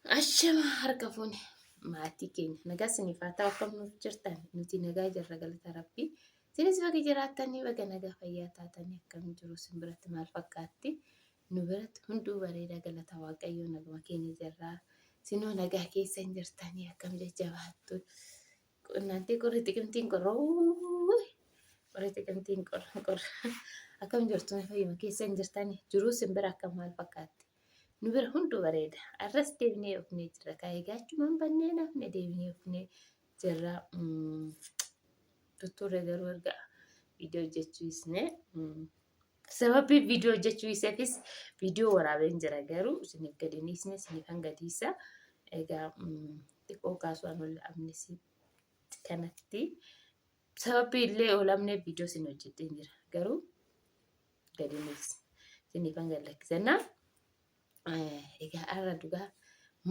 Ashama harka fuune maatii keenya nagaa isiniif haa ta'u, akkam nuuf jirtan? Nuti nagaa jirra, galata rabbii. Isinis baga jiraattanii, baga nagaa fayyaa taatanii. Akkam jiru isin biratti, maal fakkaatti? Nu biratti hunduu bareeda, galata waaqayyoo, naguma keenya jirraa. Isinoo nagaa keessa hin jirtanii? Akkam jajjabaattu? Qonnaantee qorri xiqimtiin qorra, qorri xiqimtiin qorra qorra. Akkam jirtu, fayyuma keessa hin jirtanii? Jiruu isin bira akkam, maal fakkaatti? Nu bira hunduu bareeda. Arras deebinee dhufnee jirra. Kaa egaa achumaan bannee nafne deebinee dhufnee jirra. Tutturre garuu erga viidiyoo hojjechuu isne. Sababii viidiyoo hojjechuu iseefis viidiyoo waraabeen jira, garuu isiniif gadi hin dhiisne, isiniif hanga dhiisa. Egaa xiqqoo kaasuu an ol amnisi kanatti sababii illee oolamneef viidiyoo isin hojjedheen jira, garuu gadi hin dhiisne. Isiniif hanga lakkisannaa. Egaa har'a dhugaa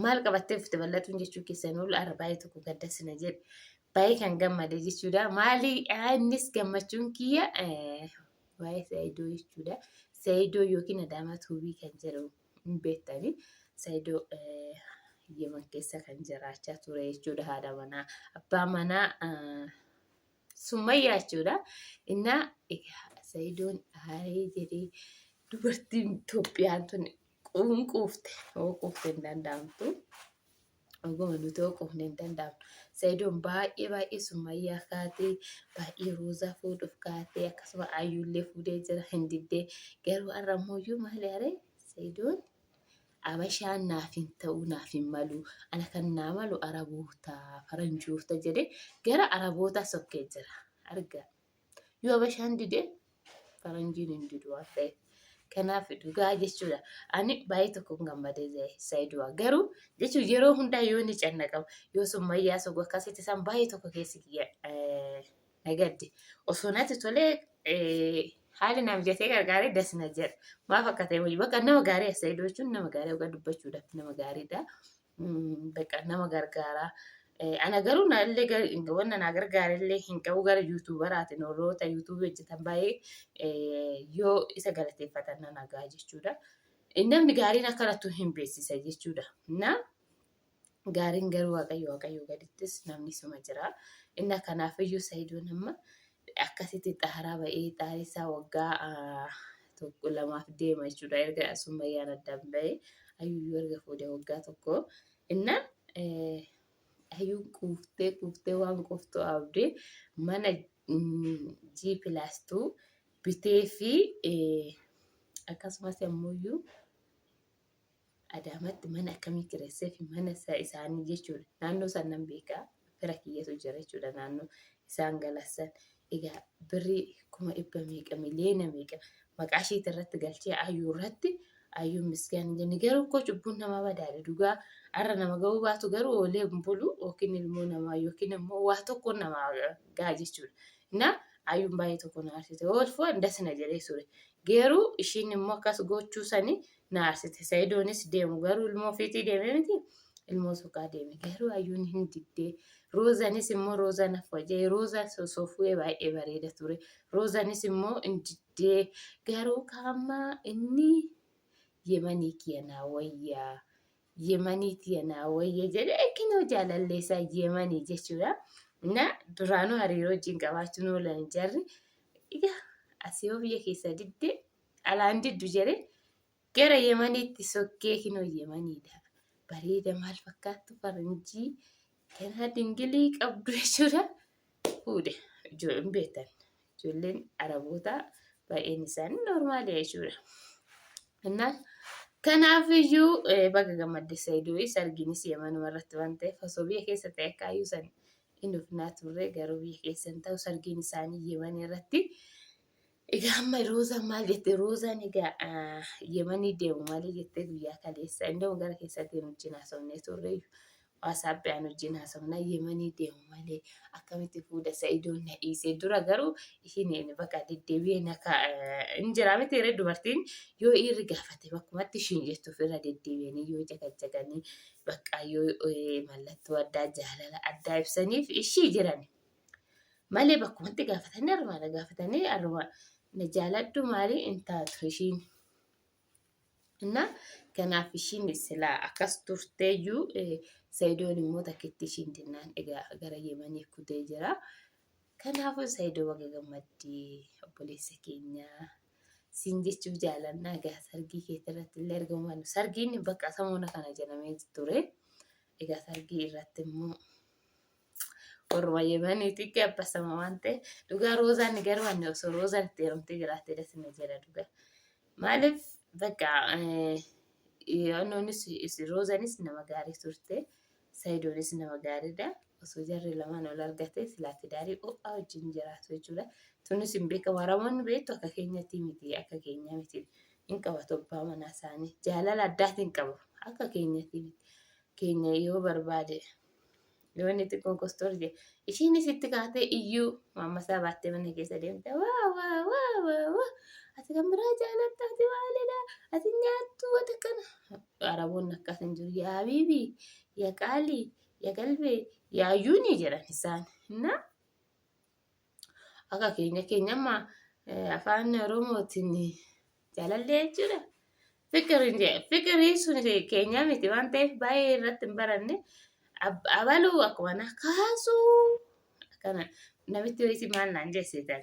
maal qabattee dhufte bal'atuun jechuu keessan oolu, har'a baay'ee tokko gadda sina jedhe, baay'ee kan gammade jechuudha. Maali innis gammachuun kiyya? Waa'ee Saayidoo jechuudha. Saayidoo yookiin Adaamaa Tuubii kan jedhamu hin beektani. Saayidoo Yemen keessa kan jiraachaa ture jechuudha. Haadha manaa, abbaa manaa Summayyaa jechuudha. Innaa egaa Sayidoon aaree jedhee, dubartiin Itoophiyaan tun quunquufte, hoo quufte hin danda'amtu. Dhuguma nuti hoo quufne hin danda'amtu. Sayidoon baay'ee baay'ee Summayyaa kaatee, baay'ee Roozaa fuudhuuf kaatee, akkasuma Ayyuullee fuudhee jira, hin diddee. Garuu har'a ammoo maali aree Sayidoon? Abashaan naaf hin ta'u, naaf hin malu, ana kan naa malu Araboota, faranjoota jedhe, gara Arabootaa sokkee jira. Arga. Yoo Abashaan dide faranjiin hin didu waan ta'eef. Kanaaf dhugaa jechuudha. Ani baay'ee tokkoon gammadee Sayidu'a. Garuu jechuun yeroo hundaa yoo ni cannaqama. Yoo summayyaa sogu akkasitti isaan baay'ee tokko keessi kiyya na gadde. Osoo natti tolee, haali naa mijatee gargaaree das na jedha. Maaf akka ta'e wayii bakka nama gaarii as ta'e jechuun, nama gaarii dhugaa dubbachuudhaaf nama gaariidha. Bakka nama gargaaraa. Ana garuu naallee wanna naa gargaarellee hin qabu, gara yuutuubaraatiin warroota yuutuubii hojjetan baay'ee yoo isa galateeffatan nan nagaa jechuudha. Namni gaariin akkanattu hin beeksisa jechuudha. Na gaariin garuu waaqayyo, waaqayyo gadittis namni suma jira. Inni kanaafiyyuu Sayidoon amma akkasitti xaaraa ba'ee, xaarii isaa waggaa tokko lamaaf deema jechuudha. Erga Summayyaan addaan ba'ee Ayyuyyuu erga fuudhee waggaa tokko. Innaan Ayyuun quuftee quuftee waan quuftu abdee mana G plus 2 bitee fi akkasumas ammoo Adaamaatti mana akkamii kireesseef, mana isaanii jechuudha. Naannoo san nan beekaa, fira kiyyatu jira jechuudha naannoo isaan galassan. Egaa birrii 100,000 meeqa, miliyoona meeqa maqaa isheeti irratti galchee Ayyuu irratti. Ayyuun miskiin hin jenne, garuu koo cubbuun namaa badaadha dhugaa. Har'a nama ga'uu baatu garuu oolee hin bulu, yookiin ilmoo namaa yookiin immoo waa tokkoon namaa ga'a jechuudha. Na Ayyuun baay'ee tokko na aarsite, oolfuu andas na jedhee ture. Garuu ishiin immoo akkas gochuu sanii na aarsite. Sayidoonis deemu garuu ilmoo ofiitii deemee miti, ilmoo soqaa deeme. Garuu Ayyuun hin diddee. Roozanis immoo Roozaan affajee, Roozaan osoo fu'ee baay'ee bareeda ture. Roozanis immoo hin diddee. Garuu kaammaa inni Yemanii kiyya naa wayyaa. Yemanii tiyya naa wayya jedhee, kinoo jaalallee isaa Yemanii jechuudha. Na duraanuu hariiroo wajjin qabaachuun oolan jarri. Egaa asii yoo biyya keessaa diddee alaan diddu jedhee gara Yemaniitti sokkee, kinoo Yemaniidha. Bareeda maal fakkaattu, faranjii kanaa dingilii qabdu jechuudha. Fuudhe hin beektan. Ijoolleen Arabootaa baay'een isaanii noormaali jechuudha. Innaan kanaaf iyyuu baga gammadde Saayidoo, sargiinis Yemanuma irratti waan ta'eef, osoo biyya keessa ta'e akka hayyuu san hin dhufnaa turre, garuu biyya keessa hin ta'u, sargiin isaanii Yeman irratti. Egaa amma Roozaan maal jette? Roozaan egaa Yemanii deemu malee jettee guyyaa kaleessa indoo gara keessatti wajjin haasofnee turre, waasaappii wajjin haasofnaa, Yemanii deemu malee akkamitti fuudha, Sa'idoon na dhiisee dura, garuu ishiin bakka deddeebi'ee na hin jira miti yeroo dubartiin yoo dhiirri gaafate bakkumatti ishiin jettuuf irra deddeebi'anii yoo jagajjaganii, bakka yoo mallattoo addaa jaalala addaa ibsaniif ishii jiran malee, bakkumatti gaafatanii haruma na gaafatanii haruma na jaaladhu maalii hin taatu ishiin. Innaa kanaaf ishiin silaa akkas turteeyyuu Sayidoon immoo takkitti ishiin dinnaan egaa gara Yemanii kutee jira. Kanaafuu Sayidoo baga gammaddee obboleessa keenya siin jechuuf jaalannaa egaa sargii keetti irratti illee argamuu baannu sargiin bakka samuuna kana jedhamee ture. Egaa sargii irratti immoo warruma Yemaniitti gabbasama waan ta'e dhugaa Roozaan garuu ani osoo Roozaan itti heerumtee jiraattee das na jedha dhugaa. Maaliif bakka yoonis Roozanis nama gaarii turte Sayidoonis nama gaariidha. Osoo jarri lamaan ol argate silaa tidaarii ho'aa wajjin jiraatu jechuudha. Tunis hin beekamu. Aramoonni beektu akka keenyatti miti akka keenyaa miti. Hin qabatu abbaa manaa isaanii. Jaalala addaatiin qabu akka keenyatti miti. Keenya yoo barbaade yoo inni xiqqoon kostoor jedhe ishiinis itti kaatee iyyuu maammasaa baattee mana keessa deemte waa waa waa waa waa ati kan biraa jaalatta ati maalidha ati nyaattu wanta kana araboonni akkas hin jiru yaa habiibii yaa qaalii yaa galbee yaa ayyuuni jedhan isaan na akka keenya keenya amma afaan oromootiin jaalallee jechuudha. Fiqiriin jedhe fiqirii sun keenya miti waan ta'eef baay'ee irratti hin baranne abaluu akkuma na kaasuu akkana namitti wayitii maal naan jeessitan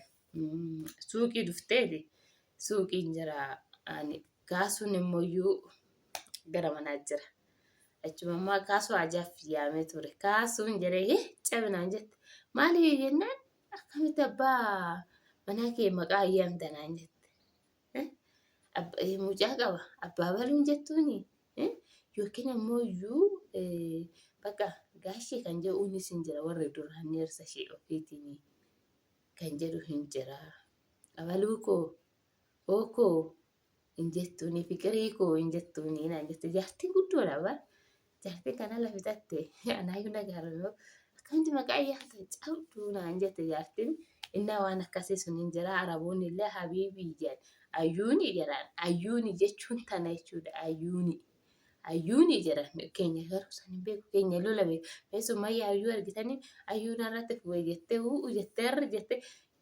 suuqii dhufteeti suuqiin jira ani kaasuun immoo iyyuu gara manaa jira. Achuma ammaa kaasuu ajaaf yaamee ture. Kaasuun jedhee hee cabi naan jette. Maali jennaan akkamitti abbaa manaa kee maqaa ayyaamta naan jette. Mucaa qaba abbaa baluun jettuuni yookiin ammoo iyyuu bakka gaashee kan jedhuunis hin jira warri duraan eersa ishee ofiitiin kan jedhu hin jira. Abaluu koo ookoo hin jettuuni fiqirii koo hin jettuuni naan jette jaartiin guddoodha bar jaartiin kana lafi tatte anaayyuu nagaarame akkamitti maqaa yaamta cabduu naan jette jaartiin innaa waan akkasii sun hin jira araboonni illee habiibii jedhan ayyuuni jedhan ayyuuni jechuun tana jechuudha ayyuuni ayyuuni jedhan keenya garuu san hin beeku keenya lola beeku mee summayyaa ayyuu argitanii ayyuu narratti fuwe jettee u'u jettee arri jettee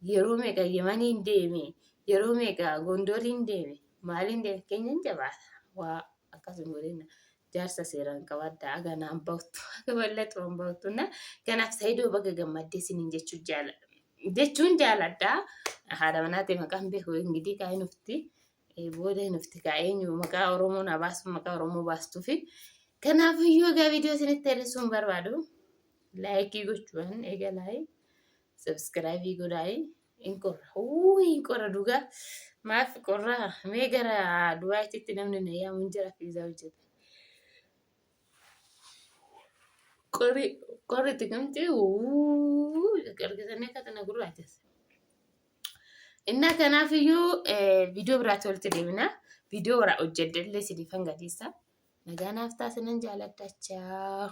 Yeroo meeqa Yemaniin deeme, yeroo meeqa Gondoriin deeme, maaliin deeme keenya hin jabaata. Waa akkas hin godhina. Jaarsa seeraan qabadda aga naan bahutu aga bal'atu hin bahutu na kanaaf Saidoo baga gammaddee isiniin jechuu jaala jechuun jaaladha. Haadha manaa ta'e maqaan beeku ingidii kaa hin ufti booda hin ufti kaa eenyu maqaa Oromoo naa baasu maqaa Oromoo baastuufi. Kanaaf iyyuu egaa viidiyoo isinitti dheeressuu hin barbaadu. Laayikii gochuudhaan eegalaayi. Subscribe godhaayi. Hin qorra. Uuyi hin qorra dhugaa. Maaf qorra? Mee gara Dubaayitti namni na yaamu hin jira fiizaa hojjeta. Qorri qorri xiqimti argitanii akka tana gurraachessa. Innaa kanaaf iyyuu viidiyoo biraatti walitti deebina. Viidiyoo biraa hojjedhe illee isiniifan gadiisa. Nagaa naaf taasisan jaaladha. Chaa.